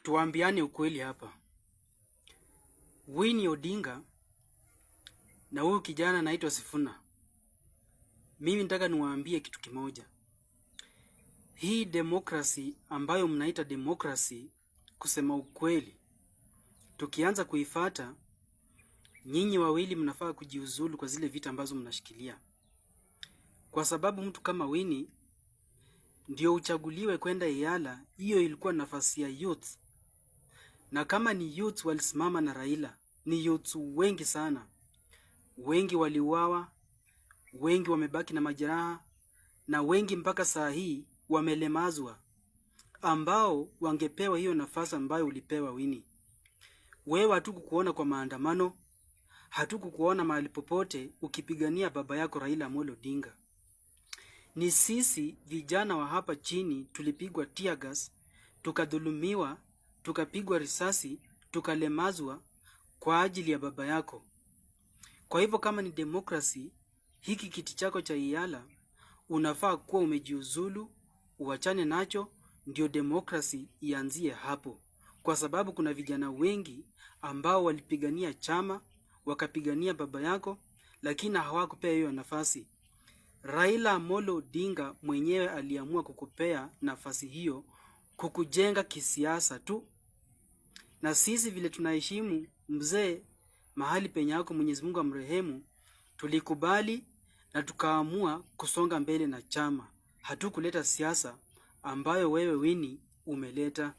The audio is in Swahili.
Tuambiane ukweli hapa. Winnie Odinga na huyu kijana anaitwa Sifuna, mimi nataka niwaambie kitu kimoja. Hii demokrasi ambayo mnaita demokrasi, kusema ukweli, tukianza kuifata, nyinyi wawili mnafaa kujiuzulu kwa zile vita ambazo mnashikilia, kwa sababu mtu kama Winnie ndio uchaguliwe kwenda EALA, hiyo ilikuwa nafasi ya youth na kama ni youth walisimama na Raila, ni youth wengi sana, wengi waliuawa, wengi wamebaki na majeraha, na wengi mpaka saa hii wamelemazwa, ambao wangepewa hiyo nafasi ambayo ulipewa Winnie. Wewe hatukukuona kwa maandamano, hatukukuona mahali popote ukipigania baba yako Raila Amolo Odinga. Ni sisi vijana wa hapa chini tulipigwa tear gas, tukadhulumiwa, tukapigwa risasi, tukalemazwa kwa ajili ya baba yako. Kwa hivyo kama ni demokrasi, hiki kiti chako cha EALA unafaa kuwa umejiuzulu, uachane nacho, ndio demokrasi ianzie hapo, kwa sababu kuna vijana wengi ambao walipigania chama wakapigania baba yako, lakini hawakupea hiyo nafasi. Raila Amolo Odinga mwenyewe aliamua kukupea nafasi hiyo, kukujenga kisiasa tu. Na sisi vile tunaheshimu mzee mahali penye yako, Mwenyezi Mungu amrehemu, tulikubali na tukaamua kusonga mbele na chama. Hatukuleta siasa ambayo wewe Winnie umeleta.